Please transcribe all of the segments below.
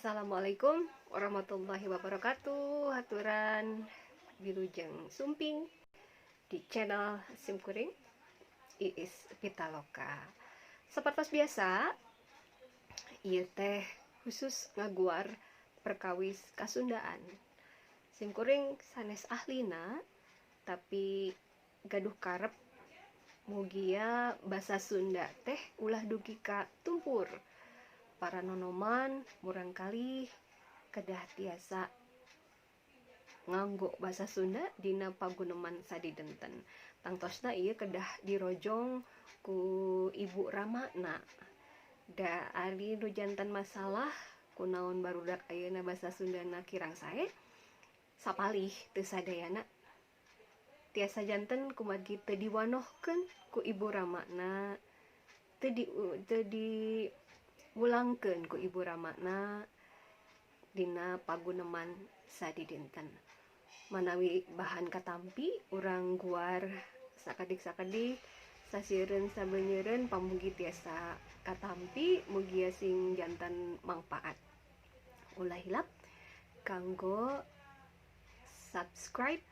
Assalamualaikum warahmatullahi wabarakatuh. Haturan wilujeng sumping di channel simkuring, Iis Pitaloka. Seperti biasa, ieu teh khusus ngaguar perkawis kasundaan. Simkuring sanes ahlina, tapi gaduh karep mugia basa Sunda teh ulah dugi ka tumpur. Para nonoman murangkalih kedah tiasa nganggo basa Sunda dina paguneman sadidenten. Tangtosna ieu kedah dirojong ku ibu ramana. Da ari nu janten masalah, kunaon barudak ayeuna basa Sundana kirang sae, sapalih, teu sadayana, tiasa janten kumargi teu diwanohkeun ku ibu ramana, teu diwulangkeun ku ibu ramana dina paguneman sadidinten. Manawi bahan katampi, urang guar sakedik-sakedik, sasieureun sabenyeureun, pamugi tiasa katampi, mugia sing janten mangpaat. Ulah hilap kanggo subscribe,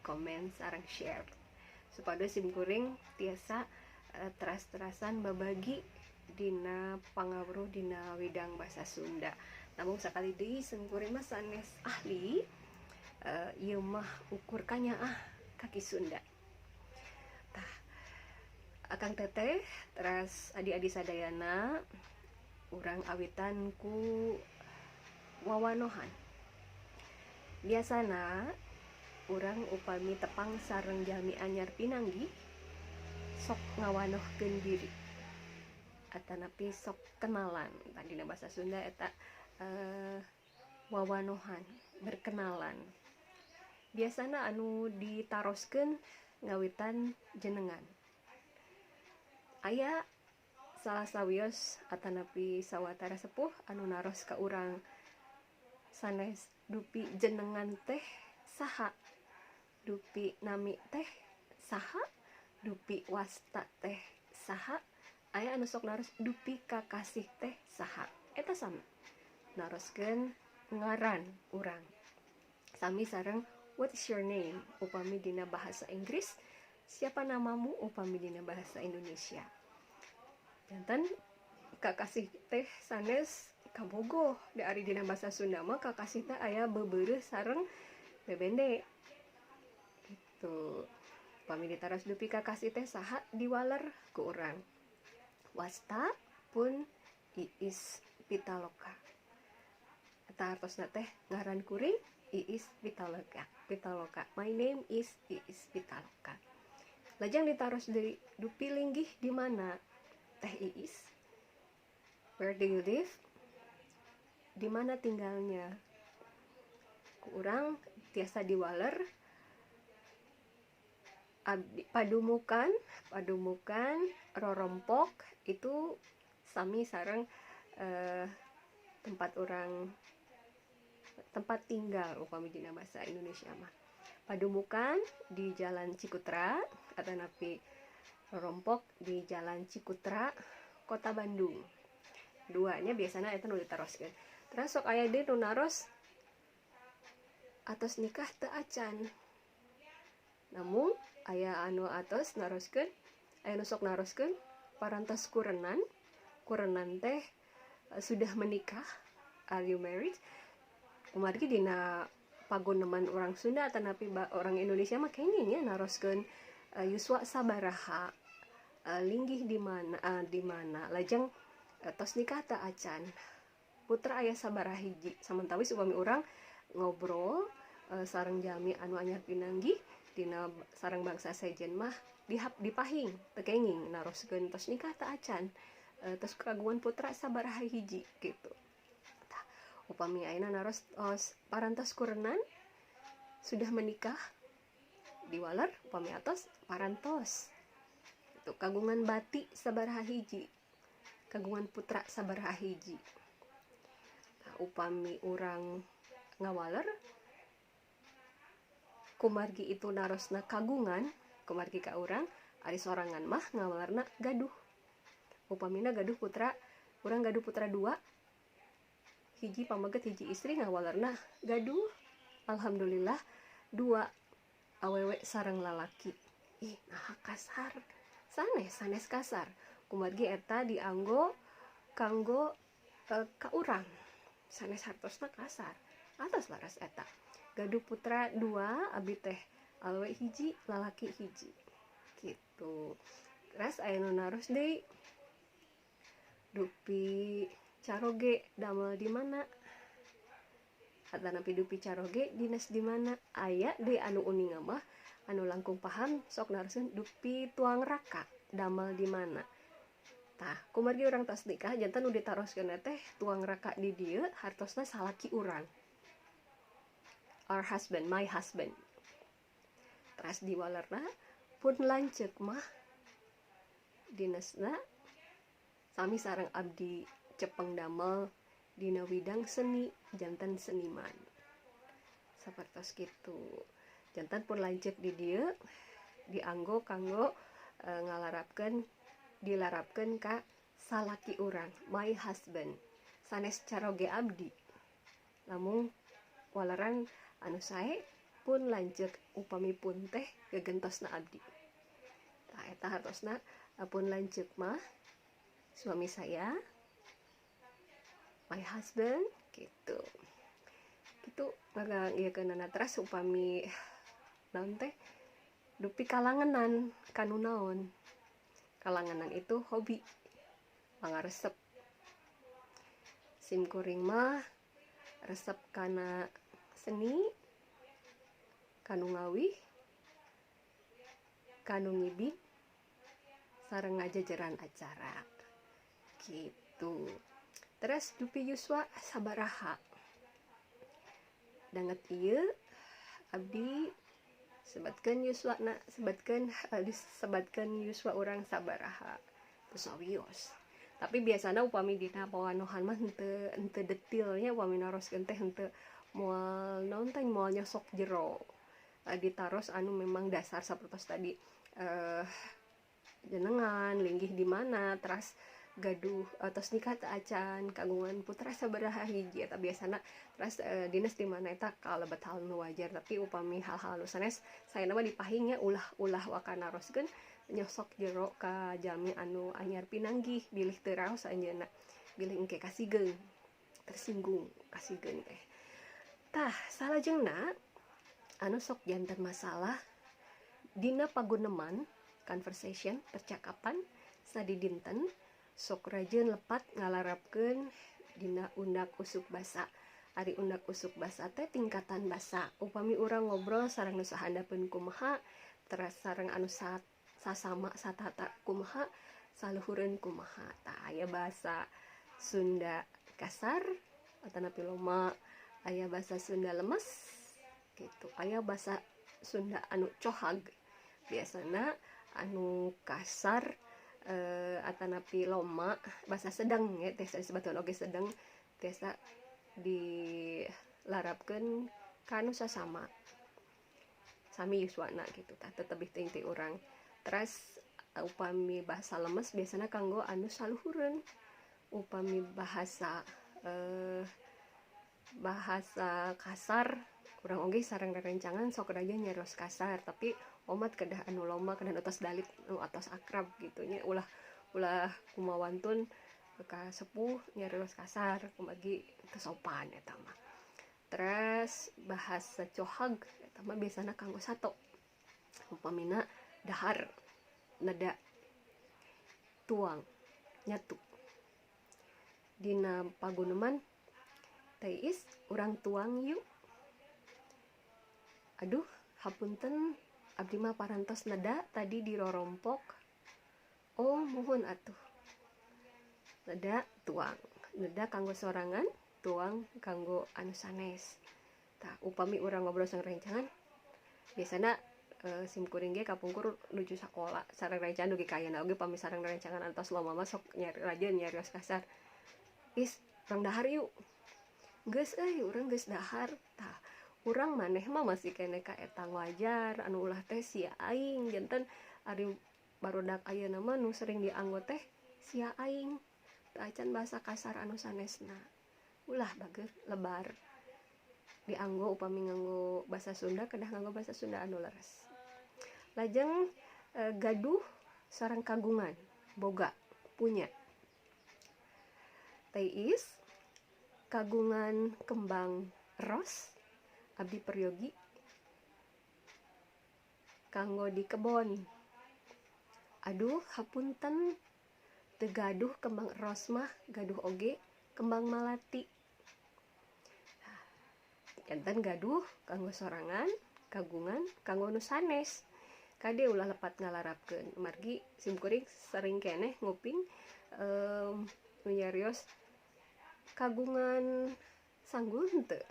komen, sareng share supados simkuring tiasa teras-terasan babagi dina pangawruh dina widang bahasa Sunda. Namun sakali deui, simkuring mah sanes ahli, ieu mah ukur kanyaah ka Ki Sunda. Tah, Akang Teteh teras adi-adi sadayana, urang awitan ku wawanohan. Biasana urang upami tepang sareng jalmi anyar pinanggih sok ngawanohkeun diri atanapi sok kenalan. Tadina bahasa Sunda eta wawanohan, berkenalan. Biasana anu ditaroskeun ngawitan jenengan. Aya salah sawios atanapi sawatara sepuh anu naros ka urang sanes dupi jenengan teh saha, dupi nami teh saha, dupi wasta teh saha. Aya anu sok naros dupi kakasih teh saha. Eta sami naroskeun ngaran urang, sami sareng "What is your name?" upami dina bahasa Inggris, "Siapa namamu?" upami dina bahasa Indonesia. Janten kakasih teh sanes kabogoh, da ari dina bahasa Sunda mah kakasih teh aya beubeureuh sareng bebende gitu. Upami ditaros dupi kakasih teh saha, diwaler ku urang, "Wasta pun Iis Pitaloka." Eta artosna teh ngaran kuring Iis Pitaloka. Pitaloka, my name is Iis Pitaloka. Lajeng ditaros deui, dupi linggih di mana Teh Iis? Where do you live? Di mana tinggalnya? Ku urang tiasa diwaler, "Abdi padumukan, padumukan Rorompok." Itu sami sareng tempat orang, tempat tinggal upami dina bahasa Indonesia mah. Padumukan di Jalan Cikutra atanapi Rorompok di Jalan Cikutra, Kota Bandung. Duanya biasanya eta nu ditaroskeun. Terus sok aya deui nu naros atos nikah teu acan. Namun aya anu atos naroskeun, aya nu sok naroskeun parantos kurenan. Kurenan teh sudah menikah, are you married? Kumargi dina paguneman orang Sunda atanapi orang Indonesia mah kenging nya naroskeun yuswa sabaraha, linggih di mana, lajeng tos nikah teu acan, putra aya sabaraha hiji. Samentawis upami urang ngobrol sareng jalmi anu anyar pinanggih dina sareng bangsa sejen mah dihap dipahing, teu kenging naroskeun tos nikah teu acan, tos kagungan putra sabaraha hiji gitu. Tah, upami ayeuna naros tos parantos kurenan, sudah menikah, diwaler upami atos parantos itu, kagungan bati sabaraha hiji, kagungan putra sabaraha hiji. Nah, upami urang ngawaler, kumargi itu narosna kagungan, kumargi ka urang ari sorangan mah ngawalerna gaduh. Upamina gaduh putra, urang gaduh putra dua. Hiji pameget hiji istri ngawalerna gaduh alhamdulillah 2 awewe sareng lalaki. Ih, nah kasar. Sanes, sanes kasar. Kumargi eta dianggo kanggo ka urang. Sanes hartosna kasar. Atos laras eta. Gaduh putra 2, abdi teh awewe hiji, lalaki hiji. Gitu. Terus aya nu naros deui. Dupi caroge damel di mana? Atanapi dupi caroge dinas di mana? Aya deui anu uninga mah anu langkung paham sok naroskeun dupi tuang raka damel di mana? Tah, kumargi urang tos nikah janten nu ditaroskeun teh tuang raka di dieu hartosna salaki urang. Our husband, my husband. Teras diwalerna pun lanceuk mah dinasna sami sareng abdi cepeng damel dina widang seni janten seniman. Sapertos kitu. Janten pun lanceuk di dieu dianggo kanggo ngalarapkeun dilarapkeun ka salaki urang, my husband. Sanes caroge abdi. Lamun waleran anu sae pun lanceuk upami pun teh gegentosna abdi. Tah eta hartosna pun lanceuk mah suami saya, my husband gitu. Gitu ngagang ieu teras upami naon teh dupi kalangenan kanu naon. Kalangenan itu hobi, pangaresep. Sim kuring mah resep kana seni, kanu ngawih, kanu ngibing, sareng ngajajaran acara gitu. Terus dupi yuswa sabaraha. Danget ieu abdi sebatkeun yuswana, sebatkeun disebatkeun yuswa urang sabaraha. Terus wios. Tapi biasana upami dina pawanohan mah henteu detilnya upami naroskeun teh henteu moal naon teh moal nyosok jero. Ditaros anu memang dasar sapertos tadi jenengan linggih di mana teras gaduh tos nikah teu acan kagungan putra sabaraha hiji eta biasana teras dinas di mana eta kalebet hal nu wajar. Tapi upami hal-hal nu sanes saena mah dipahingnya ulah-ulah waka naroskeun nyosok jero ka jalmi anu anyar pinanggih bilih teu raos anjeunna bilih engke kasigeung tersinggung kasigeung teh. Tah salajengna anu sok janten masalah dina paguneman conversation percakapan sadidinten sok rajin lepat ngalarapkeun dina undak usuk basa. Ari undak usuk basa teh tingkatan basa. Upami urang ngobrol sareng nu sahandapeun kumaha, teras sareng anu sasama satata kumaha, saluhureun kumaha. Tah aya bahasa Sunda kasar atanapi loma, aya bahasa Sunda lemes gitu. Aya bahasa Sunda anu cohag. Biasana anu kasar atanapi loma bahasa sedang ya tiasa disebutkeun oge sedang tiasa dilarapkeun ka anu sasama sami yuswana gitu tah tetebih teuing ti urang. Teras upami bahasa lemes biasana kanggo anu saluhureun. Upami bahasa bahasa kasar urang oge sareng rerencangan sok raja nyarios kasar tapi omat kedah anu loma kedah atos dalit nu atos akrab gitu nya ulah ulah kumawantun ka sepuh nyarios kasar kumargi teu sopan eta mah. Terus bahasa cohag eta mah biasana kanggo sato. Upamina dahar neda tuang nyatu. Dina paguneman teh is urang tuang yuk. Aduh hapunten abdi mah parantos neda tadi dirorompok. Oh muhun atuh. Neda tuang, neda kanggo sorangan, tuang kanggo anu sanes. Tah upami urang ngobrol sareng rencangan biasana sim kuring ge kapungkur nuju sakola sareng rencangan dugi ka ayeuna oge pami sareng rencangan antos loma mah sok nyari rajin nyarios kasar. Is urang dahar yuk. Geus euy urang geus dahar. Tah urang maneh mah masih keneh ka eta wajar anu ulah teh sia aing janten ari barudak ayeuna mah nu sering dianggo teh sia aing teu acan bahasa kasar anu sanesna. Ulah bager lebar. Dianggo upami nganggo basa Sunda kedah nganggo basa Sunda anu leres. Lajeng gaduh sareng kagungan, boga, punya. Teis kagungan kembang ros abdi peryogi kanggo di kebon. Aduh hapunten teu gaduh kembang ros mah, gaduh oge kembang malati. Janten gaduh kanggo sorangan, kagungan kanggo nu sanes. Kade ulah lepat ngalarapkeun. Margi simkuring sering keneh nguping nu nyarios kagungan sanggul henteu.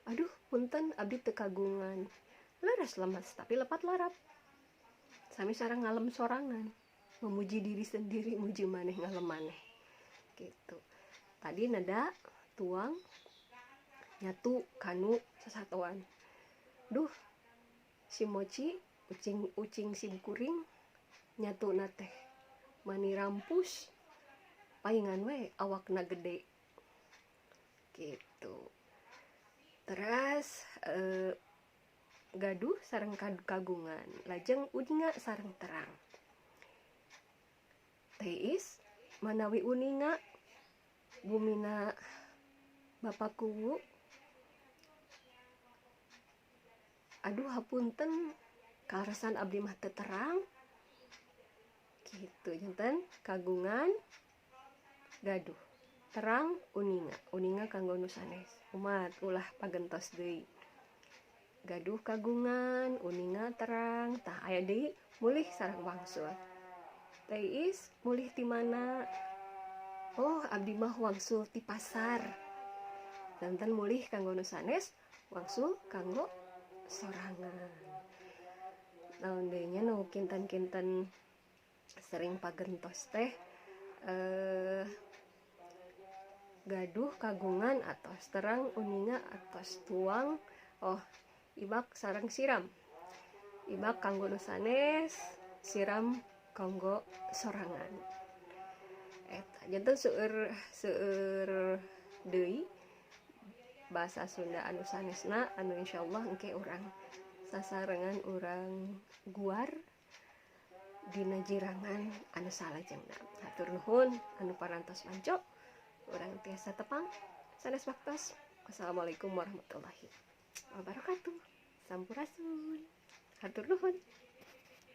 Aduh punten abdi teu kagungan. Leres lemes tapi lepat larap. Sami sareng ngalem sorangan, memuji diri sendiri, muji maneh ngalem maneh. Gitu. Tadi nada tuang nyatu kanu sasatoan. Duh, si moci ucing simkuring nyatu teh mani rampus paingan we awakna gede. Gitu. Terus gaduh sareng kagungan, lajeng uninga sareng terang. Teis manawi uninga bumina Bapak Kuwu. Aduh hapunten kaleresan abdi mah teu terang. Gitu janten kagungan gaduh terang uninga, uninga kanggo nu sanes. Umat ulah pagentos deui. Gaduh kagungan uninga terang tah aya deui mulih sareng wangsul. Teis mulih ti mana? Oh abdi mah wangsul ti pasar. Janten mulih kanggo nu sanes, wangsul kanggo sorangan. Naon deui nya nu kinten-kinten sering pagentos teh gaduh kagungan atos terang uninga atos tuang. Oh ibak sareng siram. Ibak kanggo nu sanes, siram kanggo sorangan. Eta janten seueur deui bahasa Sunda anu sanesna anu insyaallah engke urang sasarengan urang guar dina jirangan anu salajengna. Hatur nuhun anu parantos manco, urang tiasa tepang sanes waktos. Wassalamualaikum warahmatullahi wabarakatuh. Sampurasun. Hatur nuhun.